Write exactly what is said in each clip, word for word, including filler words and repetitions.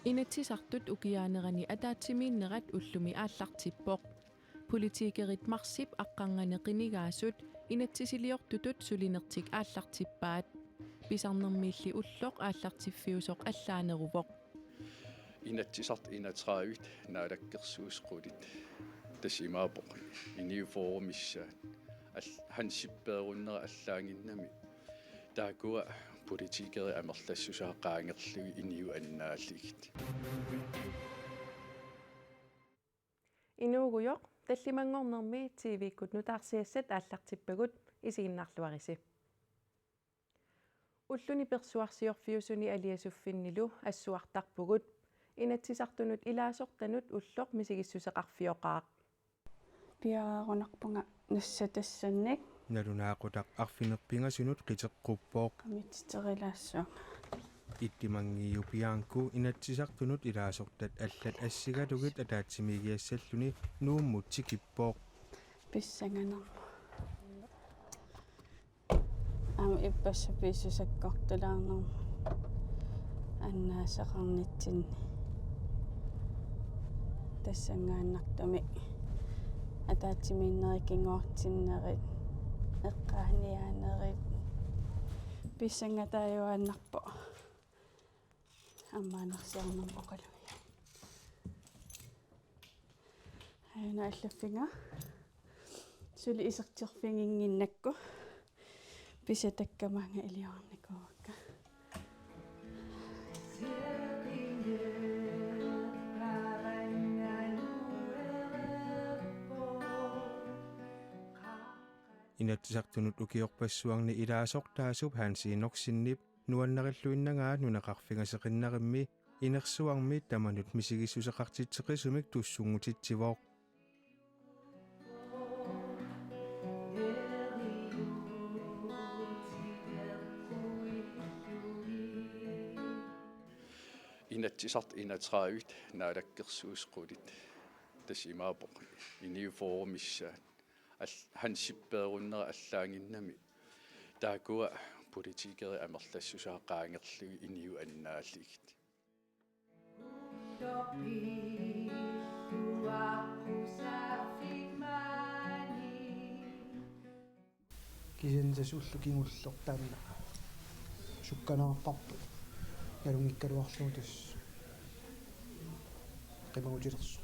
Inatsisartut ukiaanerani ataatsimiinnerat ullumi aallartippoq. Politikerit marsip aqqarngani qinigaasut inatsisiliortutut sulinertik aallartippaat. Pisarnermiilli ulloq aallartiffiusoq allaaneruvoq. Inatsisartut enogtredive, Naalakkersuisut qulit. Tassa imaappoq inuit fyrre missaat. Al-, Hansip peerunnera allaanngimmat. Taakkua politikerit amerlassusaat qaangerlugit inuit annaallugit. Inuugujoq, tallimanngornermi T V-kkut nutaarsiassat aallartippagut, isiginnaarluarisi. Ulluni persuarsiorfiusuni aliasuffinnilu assuartarpugut. Inatsisartunut ilaasortanut ulloq misigissuseqarfioqaaq. Piareerunarpunga nassatassannik. Nalunaaqutaq arfineq-pingasunut qiteqquppoq. Qamitsiterilaassavunga. Ittimanngiu Bianco Inatsisartunut ilaasortat allat assigalugit ataatsimiigiassalluni Nuummut tikippoq. Pissanganarpoq. Aamma ippassaq pissusakkortulaarnermut annaasaqarnitsinni. Tassanngaannartumik ataatsimiinnerit kinguartinnerit, eqqaaniaanerit, pissangataajunnaarpoq. Ammaanarsiornermut oqalugiaq. Aana allaffiga. Suli isertiorfiginnginnakku. Pisatakka maanga iliornikuuakka. Inatsisartunut ukiorpassuarni ilaasortaasup Hans Enoksenip nuannarilluinnagaat nunaqarfigaseqinnarimmi inersuarmi tamanut misigissuseqartitseqisumik tussunngutitsivoq. Inatsisartut enogtredive, Naalakkersuisut qulit. Tassa imaappoq inuit fyrre missaat. Al-, Hansip peerunnera allaanngimmat. Taakkua politikerit amerlassusaat qaangerlugit inuit annaallugit. Kisianni tassa ulloq kingulleq taanna sukkanerarparput nalunngikkaluarlugu tassa qimagutilersoq.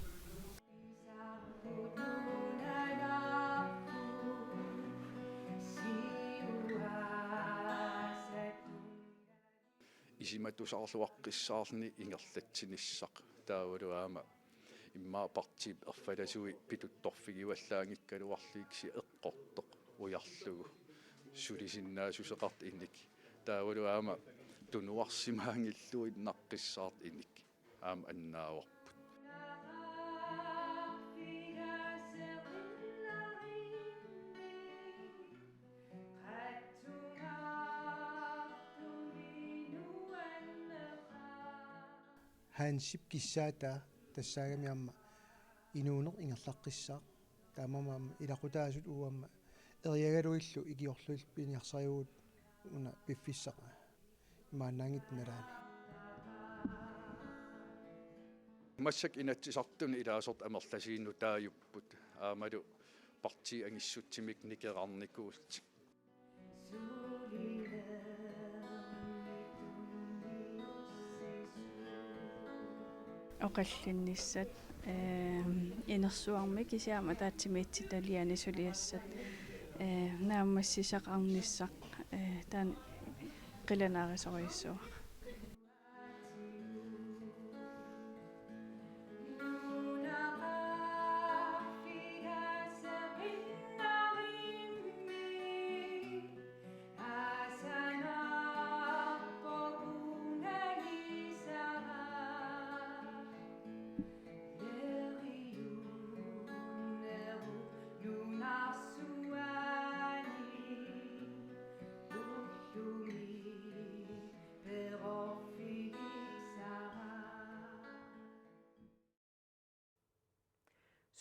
Isumatusaarluaqqissaarluni ingerlatsinissaq, taavalu aamma immaqa partiip erfalasui pituttorfigivallaanngikkaluarlugit kisianni eqqortoq ujarlugu sulisinnaassuseqartoq inik. Taavalu aamma tunuarsimaanngilluinnaqqissaartoq inik. Aamma annaavarput. Hansip kissaataa tassaagami aamma inuuneq ingerlaqqissaaq. Taamaammat aamma ilaqutaasut uagut aamma eriagalugillu ikiorlugillu piniarsarivugut una piffissaq imaannaanngitsoq nalaani. Massakkut Inatsisartuni ilaasortat amerlasuut nutaajupput aammalu partiit angissutsimik nikerarnikuullutik. Oqallinnissat, ehm, inersuarmi kisianni aamma ataatsimiititaliani suliassat, eh, naammassisaqarnissaq, eh, taanna qilanaarisorujussuuara.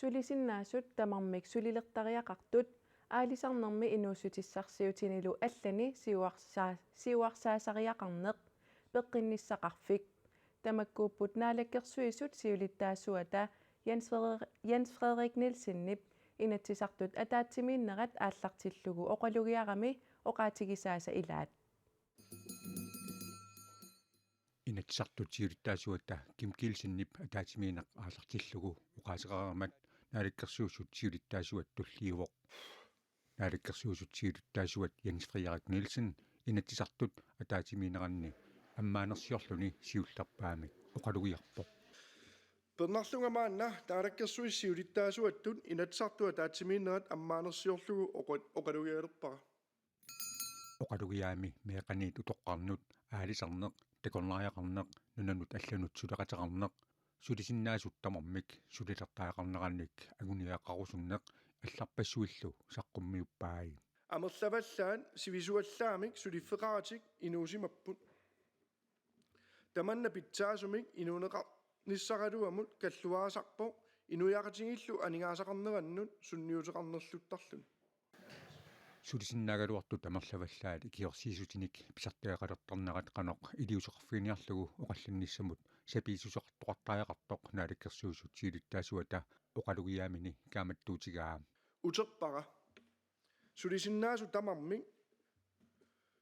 Sulisinnaasut tamarmik sulilertariaqartut aalisarnermi inuussutissarsiutinilu allani siuarsaa-, siuarsaasariaqarneq peqqinnissaqarfik. Tamakkuupput Naalakkersuisut siulittaasuata Jens Freder-, Jens Frederik Nielsenip Inatsisartut ataatsimiinnerat aallartillugu oqalugiarami oqaatigisaasa ilaat. Inatsisartut siulittaasuata Kim Kielsenip ataatsimiinneq aallartillugu oqaaseqareermat Naalakkersuisut siulittaasuat tulliuvoq. Naalakkersuisut siulittaasuat Jens Frederik Nielsen Inatsisartut ataatsimiinneranni ammaanersiorluni siullerpaamik oqalugiarpoq. Pernarlunga maanna Naalakkersuisut siulittaasuattut Inatsisartut ataatsimiinnerat ammaanersiorlugu oqa-, oqalugialerpara. Oqalugiaami meeqqaniit utoqqarnut aalisarneq, takornariaqarneq, nunanut allanut suleqateqarneq, sulisinnaasut tamarmik sulilertariaqarnerannik anguniagaqarusunneq allarpassuillu saqqummiuppai. Amerlavallaat sivisuallaamik suliffeqaratik inuusimapput. Tamanna pitsaasumik inuuneqarnissaraluamut kalluarisarpoq inuiaqatigiillu aningaasaqarnerannut sunniuteqarnerluttarluni. Sulisinnaagaluartut amerlavallaat ikiorsiissutinik pisartagaqalertarnerat qanoq iliuuseqarfiginiarlugu oqallinnissamut sapiissuseqartoqartariaqartoq Naalakkersuisut siulittaasuata oqalugiaamini kaammattuutigaa. Uterpara. Sulisinnaasut tamarmik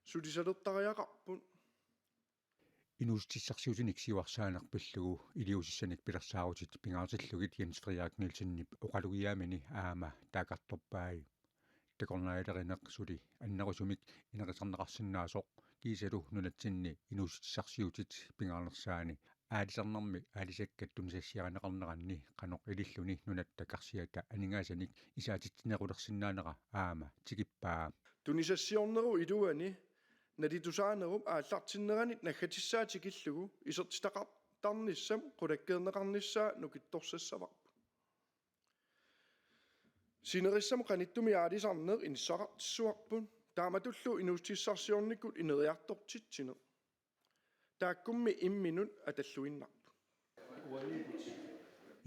sulisalertariaqarput. Inuussutissarsiutinik siuarsaaneq pillugu iliuusissanik pilersaarutit pingaartillugit Jens Frederik Nielsenip oqalugiaamini aamma taakkartorpai. Takornarialerineq suli annerusumik ineriartorneqarsinnaasoq kiisalu nunatsinni inuussutissarsiutit pingaarnersaanni aalisarnermi aalisakkat tunisassiarineqarneranni qanoq ililluni nunatta karsiata aningaasanik isaatitsinerulersinnaanera aamma tikippaa. Tunisassiornerup iluani nalitusaanerup aallartinneranit naggatissaa tikillugu isertitaqartarnissap qulakkeerneqarnissaa nukittorsassavarput. Sinerissamut qanittumi aalisarneq inissaqartissavarput. Taamatullu inuussutissarsiornikkut ineriartortitsineq. Taakkummi imminut atalluinnarput.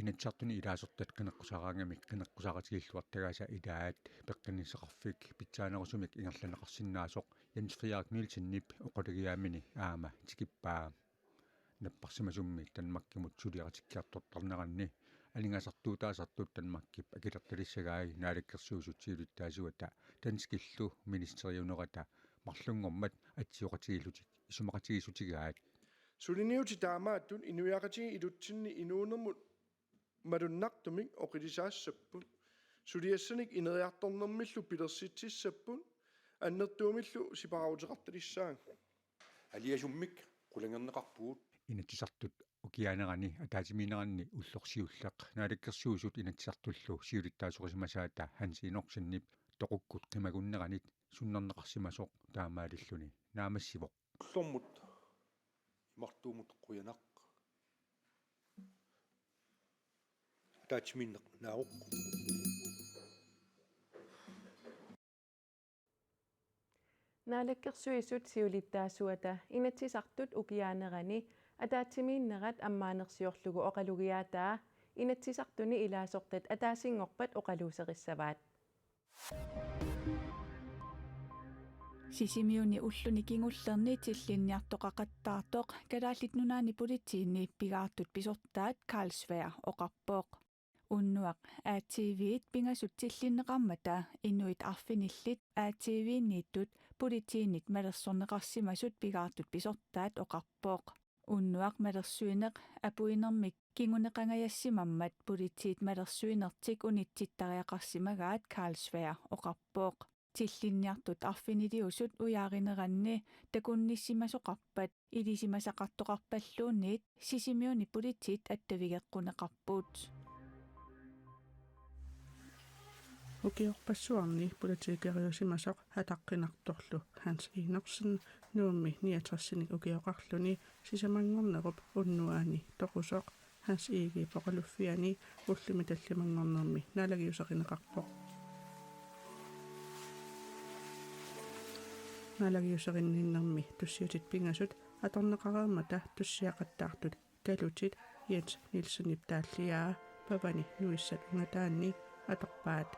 Inatsisartuni ilaasortat qineqqusaaraangamik qineqqusaaqatigiilluartagaasa ilaat peqqinnissaqarfik pitsaanerusumik ingerlanneqarsinnaasoq Jens Frederik Nielsenip oqalugiaamini aamma tikippaa. Napparsimasummi Danmarkimut suliaqatikkiartortarneranni aningaasartuutaasartut Danmarkip akilertalissagai Naalakkersuisut siulittaasuata danskillu ministeriunerata marlunngormat atsioqatigiillutik isumaqatigiissutigaat. Suliniutit taamaattut inuiaqatigiit ilutsinni inuunermut malunnartumik oqilissaassapput. Suliassanik ineriartornermillu pilersitsissapput. Annertuumillu sipaaruteqartalissaagut. Aliasummik qulangerneqarpugut. Inatsisartut ukiaanerani ataatsimiinneranni ulloq siulleq Naalakkersuisut Inatsisartullu siulittaasorisimasaata Hans Enoksenip toqukkut qimagunneranit sunnerneqarsimasoq taamaalilluni naammassivoq. Ullormut imartuumut qujanaq. Ataatsimiinneq naavoq. Naalakkersuisut siulittaasuata Inatsisartut ukiaanerani ataatsimiinnerat ammaanersiorlugu oqalugiaataa Inatsisartuni ilaasortat ataasinngorpat oqaluuserissavaat. Sisimiuni ulluni kingullerni tillinniartoqaqattaartoq Kalaallit Nunaanni Politiini pigaartut pisortaat Carl Svea oqarpoq. Unnuaq A T V-t pingasut tillinneqarmata inuit arfinillit A T V-niittut politiinit malersorneqarsimasut pigaartut pisortaat oqarpoq. Unnuaq malersuineq apuinermik kinguneqangajassimammat politiit malersuinertik unitsittariaqarsimagaat Carl Svea oqarpoq. Tillinniartut arfiniliusut ujaarineranni takunnissimasoqarpat ilisimasaqartoqarpalluunniit Sisimiuni politiit attavigeqquneqarput. Ukiorpassuarni politikeriusimasoq ataqqinartorlu Hans Enoksen Nuummi niogtresinik ukioqarluni sisamanngornerup unnuaani toqusoq Hans Egedep oqaluffiani ullumi tallimanngornermi naalagiuserineqarpoq. Naalagiuserinninnermi tussiutit pingasut atorneqareermata tussiaqattaartut Kalutit Jens Nielsenip taalliaa Pavani nuissat ungataanni atorpaat.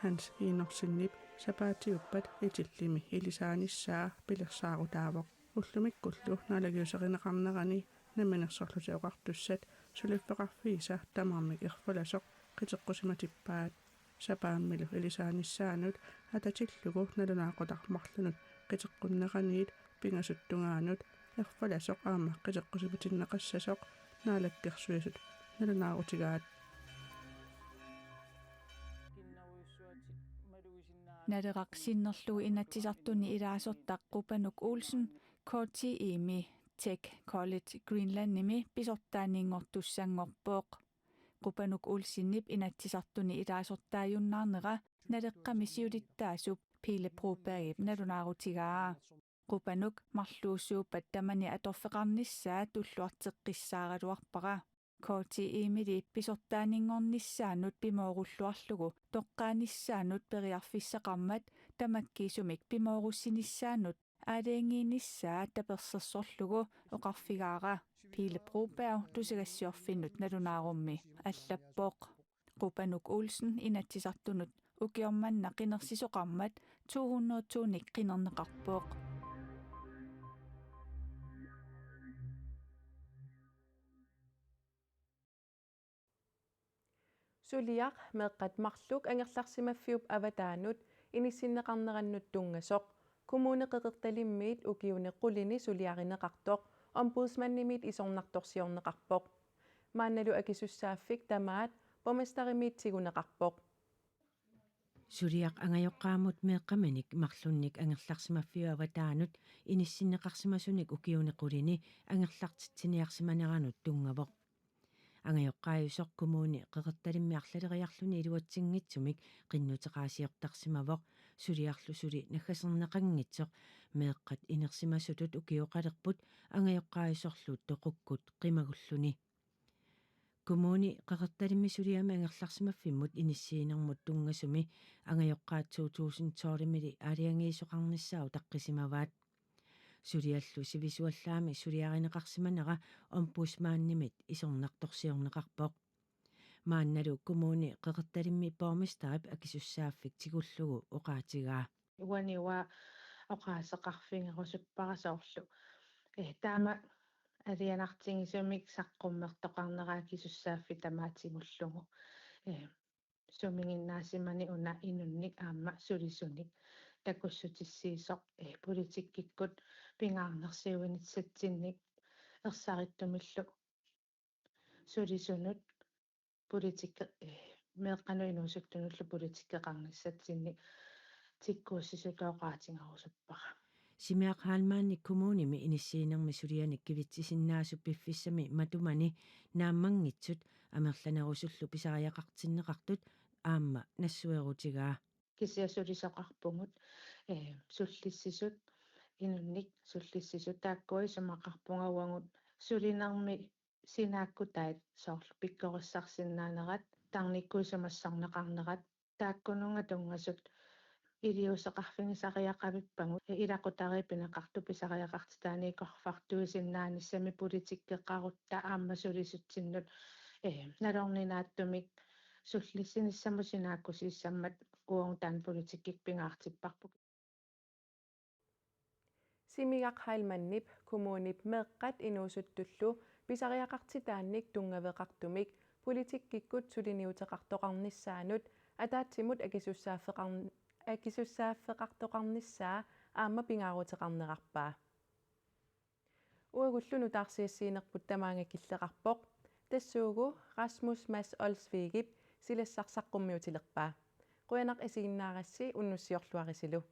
Hans Enoksenip sapaatiuppat Itillimi ilisaanissaa pilersaarutaavoq. Ullumikkullu naalagiuserineqarnerani Namminersorlutik Oqartussat suliffeqarfiisa tamarmik erfalasoq qiteqqusimatippaat. Sapaammilu ilisaanissaanut atatillugu nalunaaqutaq marlunut qiteqqunneraniit pingasut tungaanut erfalasoq aamma qiteqqusimatinneqassasoq Naalakkersuisut nalunaarutigaat. Naleraq sinnerlugu Inatsisartuni ilaasortaq Qupanuk Olsen K T I-mi Tech College Greenlandimi pisortaaninngortussanngorpoq. Qupanuk Olsenip Inatsisartuni ilaasortaajunnaarnera Naleqqami siulittaasup Pele Brobergip nalunaarutigaa. Qupanuk marluusuuppat tamani atorfeqarnissaa tulluarteqqissaaraluarpara. K T I-mili pisortaaninngornissaanut pimoorulluarlugu toqqaanissaanut periarfissaqarmat tamakkiisumik pimoorussinissaanut aalajangiinissaa tapersersorlugu oqarfigaara Pele Broberg tusagassiorfinnut nalunaarummi allappoq. Qupanuk Olsen Inatsisartunut ukioq manna qinersisoqarmat to hundrede tusind qinerneqarpoq. Suliaq meeqqat marluk angerlarsimaffiup avataanut inissinneqarnerannut tunngasoq Kommune Qeqertalimmiit ukiuni qulini suliarineqartoq Ombudsmandimiit isornartorsiorneqarpoq. Maannalu akisussaaffik tamaat borgmesterimiit tiguneqarpoq. Suliaq angajoqqaamut meeqqaminik marlunnik angerlarsimaffiup avataanut inissinneqarsimasunik ukiuni qulini angerlartitsiniarsimaneranut tunngavoq. Angajoqqaajusoq Kommune Qeqertalimmi arlaleriarluni iluatsinngitsumik qinnuteqaasiortarsimavoq, suliarlu suli naggaserneqanngitsoq meeqqat inersimasutut ukioqalerput angajoqqaajusorlu toqukkut qimagulluni. Kommune Qeqertalimmi suliami angerlarsimaffimmut inissiinermut tunngasumi angajoqqaat to tusind tolvimili aalajangiisoqarnissaa utaqqisimavaat. Suliallu sivisuallaamik suliarineqarsimanera Ombudsmandimit isornartorsiorneqarpoq. Maannalu Kommune Qeqertalimmi borgmesterip akisussaaffik tigullugu oqaatigaa. Uani uanga oqaaseqarfigerusuppara soorlu. Eh, taama alianartigisumik saqqummertoqarnera akisussaaffik tamaat tigullugu. Eh, sumiginnaasimani una inunnik aamma sulisunik takussutissiisoq, eh, politikkikkut pingaarnersiuinissatsinnik ersarittumillu sulisunut politikke-, eh, meeqqanut inuusuttunullu politikkeqarnissatsinnik tikkuussisutut oqaatigerusuppara. Simiaq Heilmann kommunimi inissiinermi sulianik kivitsisinnaasup piffissami matumani naammanngitsut amerlanerusullu pisariaqartinneqartut aamma nassuerutigaa. Kisianni sulisoqarpugut, eh, sullissisut, inunnik sullissisut, taakkua isumaqarpunga uagut sulinermi sinaakkutait soorlu pikkorissarsinnaanerat, tarnikkut isumassorneqarnerat, taakkununnga tunngasut iliuuseqarfigisariaqavippagut, eh, ilaqutariit pineqartut pisariaqartitaaniikkorfartuisinnaanissamik politikkeqarutta aamma sulisutsinnut, eh, nalorninaatsumik sullissinissamut sinaakkusiissammat uagut taanna politikkikkut pingaartipparput. Simiaq Heilmannip kommunip meeqqat inuusuttullu pisariaqartitaannik tunngaveqartumik politikkikkut suliniuteqartoqarnissaanut ataatsimut akisussaaffeqarn-, akisussaaffeqartoqarnissaa aamma pingaaruteqarnerarpaa. Uagullu nutaarsiassiinerput tamaanga killeqarpoq. Tassuugu Rasmus Mads Olsvigip silassaq saqqummiutilerpaa. Qujanaq isiginnaarassi, unnussiorluarisilu.